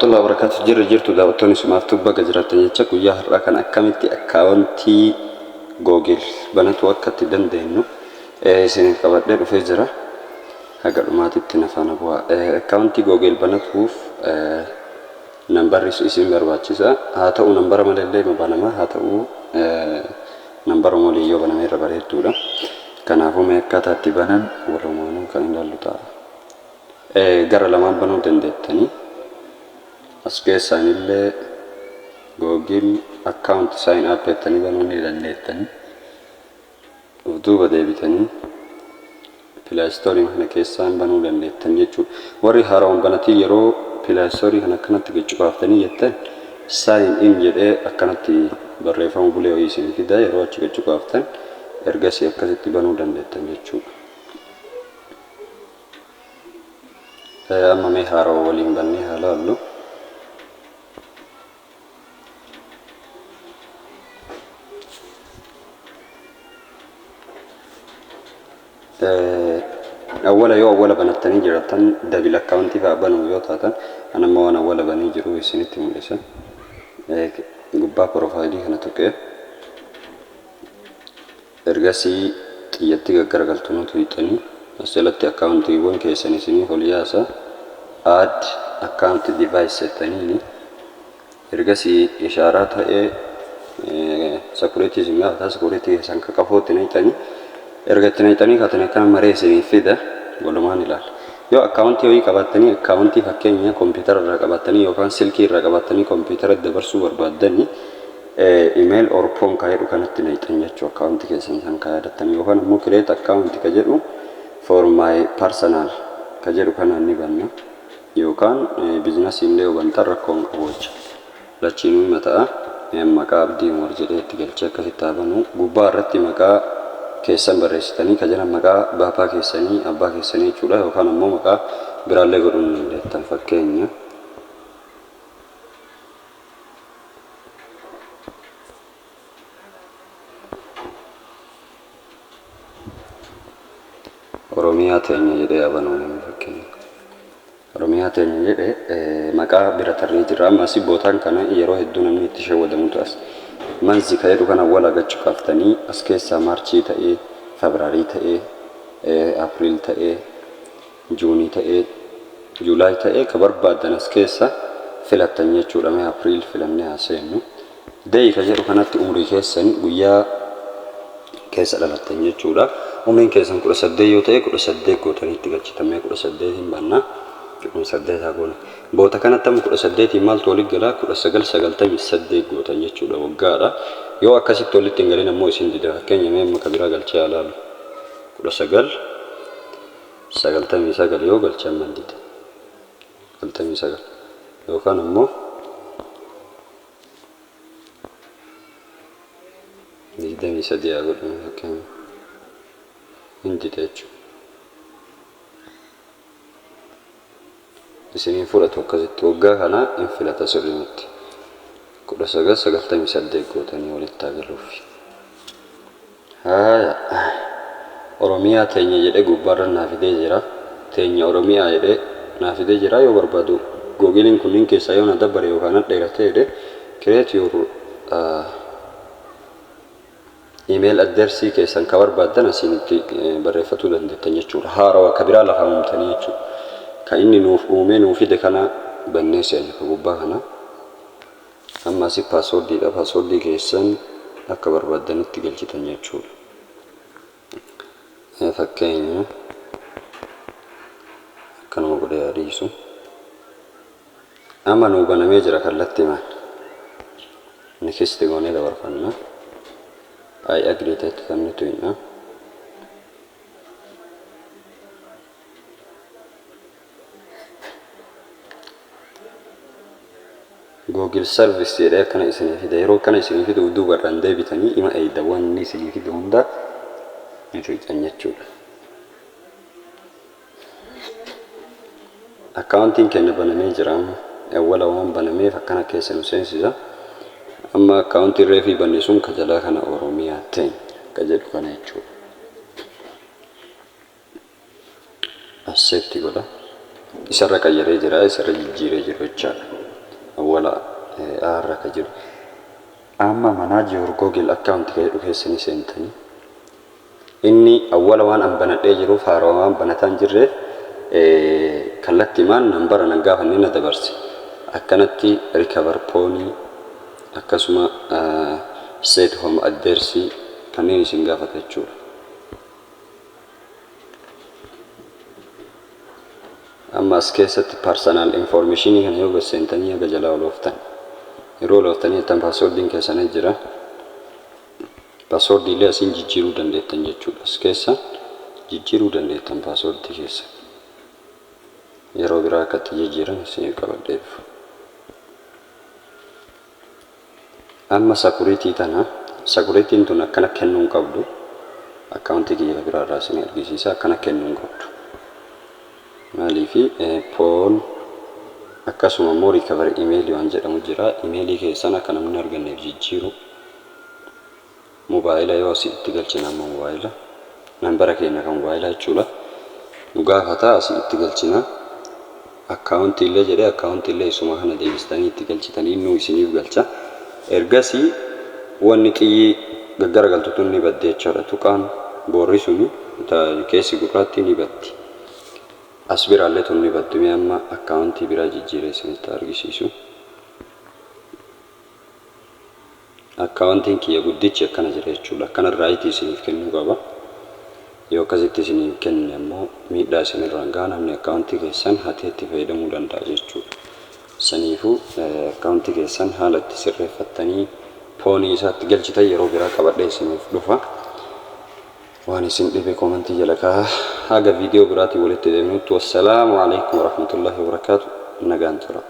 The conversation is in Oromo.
Warahmatullahi wabarakatuh. Jirra jirtu daawwattoonni Sumaaftuu, baga jiraattan jecha. Guyyaa har'aa kana akkamitti akkaawuntii Google banatu akka itti dandeenyu isiniif qabadhee dhufee jira. Haga dhumaatitti na faana bu'aa. Akkaawuntii Google banatuuf nambarri isin barbaachisa. Haa ta'u, nambara malallee banama. Haa ta'u, nambaruma waliin yoo baname irra bareedduudha. Kanaafuu mee akkaataa itti banan walumaanuu kan ilaallu ta'a. Gara lamaan banuu dandeettanii. As keessaanillee Google account sign up jettanii banuu ni dandeettanii. Of duuba deebitanii Play Store kana keessaan banuu dandeettan jechuudha. Warri haarawan banatii yeroo Play Store kana akkanatti gad jettan, sign in jedhee akkanatti barreeffama bulee wayii isin fida. Yeroo achi gad cuqaaftan, ergasii akkasitti banuu dandeettan jechuudha. Amma mee haarawa waliin bannee haa laallu. Awwala yoo awwala banattanii jiraattan, double akkaawuntii fa'aa banuu yoo taatan, an amma waan awwala banee jiru isinitti mul'isa. Gubbaa profaayilii kana tuqee, ergasii xiyyatti gaggaragaltu nu tuqxanii, as jalatti akkaawuntiiwwan keessan isiniif ol yaasa. Add account device jettaniini, ergasii ishaaraa ta'ee security isin gaafata. Security keessan ka qafootti naqxanii, erga itti naqxanii kaatanii, akkana maree isiniif fida. Walumaan ilaalla. Yoo akkaawuntii wayii qabaattanii, akkaawuntii fakkeenya kompiitara irraa qabaattanii yookaan silkii irraa qabaattanii kompiitara dabarsuu barbaaddanii, email or phone ka jedhu kanatti naqxan jechuu, akkaawuntii keessan san ka yaadattanii, yookaan immoo create account ka jedhu, for my personal ka jedhu kanaan ni banna, yookaan biizinasii illee yoo bantan rakkoo hin qabu jecha. Lachiinuu hima ta'a. Maqaa Abdii Umar jedhee itti galchee akkasitti haa banu. Gubbaa irratti maqaa keessan barreessitanii, ka jiran maqaa baapaa keessanii, abbaa keessanii jechuudha, yookaan ammoo maqaa biraallee godhuu ni dandeettan. Fakkeenya, Oromiyaa Teenya jedhee haa banuu namni. Fakkeenya, Oromiyaa Teenya jedhe maqaa bira tarree jira. Amma asii bootaan kana yeroo hedduu namni itti shawwadamutu as. Month ka jedhu kana wal agachuu kaaftanii, as keessaa Maarchii ta'ee, Febraarii ta'ee, April ta'ee, Juunii ta'ee, Juulaay ta'ee, ka barbaaddan as keessa filattan jechuudha. Mee April filannee haa seennu. Day ka jedhu kanatti umrii keessan, guyyaa keessa dhalattan jechuudha. Umriin keessan 18 yoo ta'e, 18 gootanii itti galchitan. Mee 18n banna. 18 haa goonu. Boota kanatti amma 18n maaltu walitti galaa? 1998 gootan jechuudha, waggaadha. Yoo akkasitti walitti hin galin ammoo isin dida. Fakkeenya, mee amma ka biraa galchee haa laalu. 1999 yoo galche amma hin dida. 99 yookaan ammoo 23 haa godhamu fakkeenya, hin dida jechuudha. Isiniin fudhatu akkasitti, waggaa kana hin filata sirriimatti. 1998 gootanii walitti haa galuufi. Haaya, Oromiyaa Teenya jedhee gubbaarra naa fidee jira. Teenya Oromiyaa jedhee naa fidee jira. Yoo barbaadu Googiliin kunniin keessaa yoo na dabbare yookaan na dheerate jedhee, create your email address keessan ka barbaaddan asiin itti barreeffatuu dandeettan jechuudha. Haarawa ka biraa lafa uumtanii jechuudha. Ka inni nuuf uumee nuu fide kana bannee seenna, ka gubbaa kana. Amma asi paaswoordiidha. Paaswoordii keessan akka barbaaddanitti galchitan jechuudha. Fakkeenya, akkanuma godhee haa dhiisu. Amma nuu banamee jira kallattiimaan. Next goonee dabarfanna. I agree ta'etti kan nuti himna. Google Service jedhee akkana isinii fida. Yeroo akkana isinii fidu duuba irraan deebitanii ima eeyda, waan inni isinii fidu hunda ni tuqxan jechuudha. Akkaawuntiin keenya banamee jira amma. Awwala waan banameef akkana keessa nu seensisa. Amma akkaawuntiin reefii banne sun ka jalaa kana, Oromiyaa Teenya ka jedhu kana jechuudha. Accept godha. Isarra qayyaree jira, isarra jijjiiree jiru jechaadha. Awwala A irra ka jiru. Amma "Manage your Google account" ka jedhu keessa ni seentanii. Inni awwala waan an banadhee jiruuf, haarawaa waan banataa hin jirreef, kallattiimaan nambara nan gaafanne na dabarse. Akkanatti recovery phone, akkasuma set home address, kanneen isin gaafata jechuudha. Amma as keessatti personal information kana yoo gad seentanii haga jalaa ol ooftan, yeroo ol ooftanii jettan, passwordiin keessanii jira. Passwordii illee asiin jijjiiruu dandeettan jechuudha. As keessa jijjiiruu dandeettan passwordii keessa. Yeroo biraa akka itti jijjiiran isiniif qabadhee dhufa. Amma security tana, securityn tun akkana kennuu hin qabdu. Akkaawuntii kiyya biraa irraa isin argisiisa, akkana kennuu hin qabdu. Maaliifi phone, akkasuma immoo recovery email waan jedhamu jira. Imeelii keessan akka namni arganneef jijjiiru. Mobaayila yoo asii itti galchina, amma mobaayila nambara keenya kan mobaayilaa jechuudha. Nu gaafata, asii itti galchina. Akkaawuntii illee jedhee, akkaawuntii illee isuma kana deebistanii itti galchitanii nu isiniif galcha. Ergasii wanni xiyyi gaggaragaltu tun ni baddi jechuudha. Tuqaan boorri suni keessi gurraatti ni baddi. As biraallee tun ni baddi. Mee amma akkaawuntii biraa jijjiiree isinitti argisiisu. Akkaawuntiin kiyya guddichi akkana jira jechuudha. Akkana right isiniif kennuu qaba. Yoo akkasitti isiniif kenne ammoo miidhaa isinirraan gaha, namni akkaawuntii keessan hatee itti fayyadamuu danda'a jechuudha. Saniifuu akkaawuntii keessan haala itti sirreeffattanii phone isaatti galchitan yeroo biraa qabadhee isiniif dhufa. Waan isin dhibe koomantii jala kaa'aa. Haga viidiyoo biraatiin walitti deebinutti, wassalaamu alaikum warahmatullahi wabarakaatu. Nagaan tura.